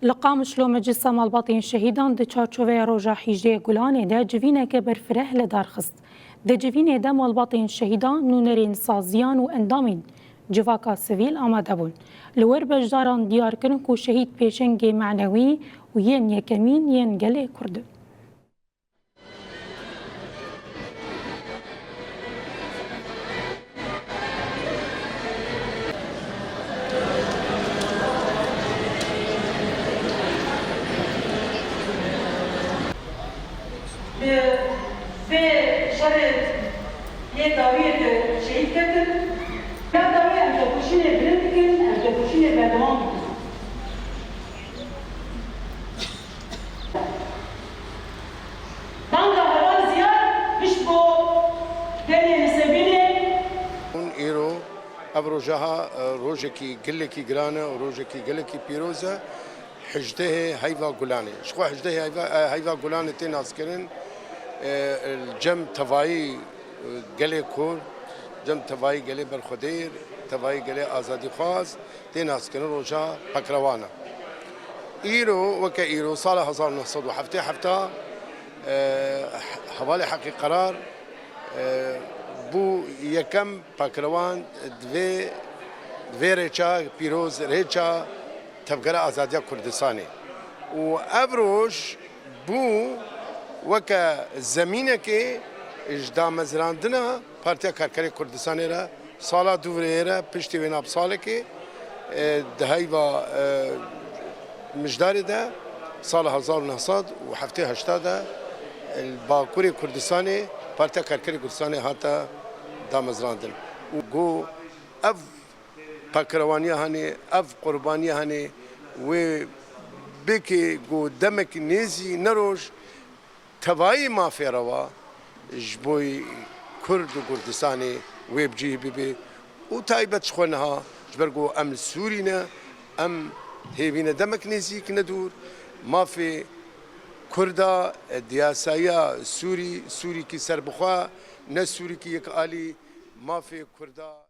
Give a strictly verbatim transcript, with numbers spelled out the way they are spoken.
Li Qamişlo Meclisa Malbatên Şehîdan di çarçoveya roja hîjdeh Gulanê de civîneke berfireh li dar xist. Di civînê de malbatên şehîdan, nûnerên saziyan û endamên civaka sivîl amade bûn. Li wir beşdaran diyar kirin ku şehîd pêşengê manewî û yên yekemîn yên gelê Kurd in. Li vê şerê yê dawiyê de şehîd ketin. Ya dawiyê em têkoşînê bilind bikin, em têkoşînê berdewam bikin. Banga heval ziyad pişt bo derê Nisêbînê. Hûn îro ev roja ha, e, rojekî gelekî giran e û rojekî gelekî pîroz e. Hejdehê heyva Gulanê. Ji xwe hejdehê heyva, e, heyva Gulanê tê naskirin, e, li cem tevayî, e, gelê Kurd, cem tevayî gelê berxwedêr, tevayî gelê azadîxwaz, tê naskirin roja Pakrewan e. Îro, weke îro, sala hezar û neh sed û heftê heft, e, hevalê Heqî Qerar, e, bû yekem Pakrewan di vê, di vê rêça pîroz, rêça tevgera azadiya Kurdistanê. Û ev roj bû weke zemînekê ji damezrandina Partiya Karkerê Kurdistanê re. Sala dû vê re, piştî wêna bi salekê, e, di heyva, e, Mijdarê de, sala hezar û neh sed û heftê heşta de, e, li Bakurê Kurdistanê Partiya Karkerê Kurdistanê hate damezrandin. Û got, ev pakrewaniya hanê, ev qurbaniya hanê, wê bikê ku demek nêzî ne roj tevayî mafê rewa ji bo Kurd û Kurdistanê wê bi cih bibe û taybet ji xwe niha, ji ber ku em li Sûrî ne, em hêvî ne demek nêzîk ne dûr, mafê Kurda, diyasayiya Sûrî, Sûrîkî serbixwe, ne Sûrîkî yekalî, mafê Kurda.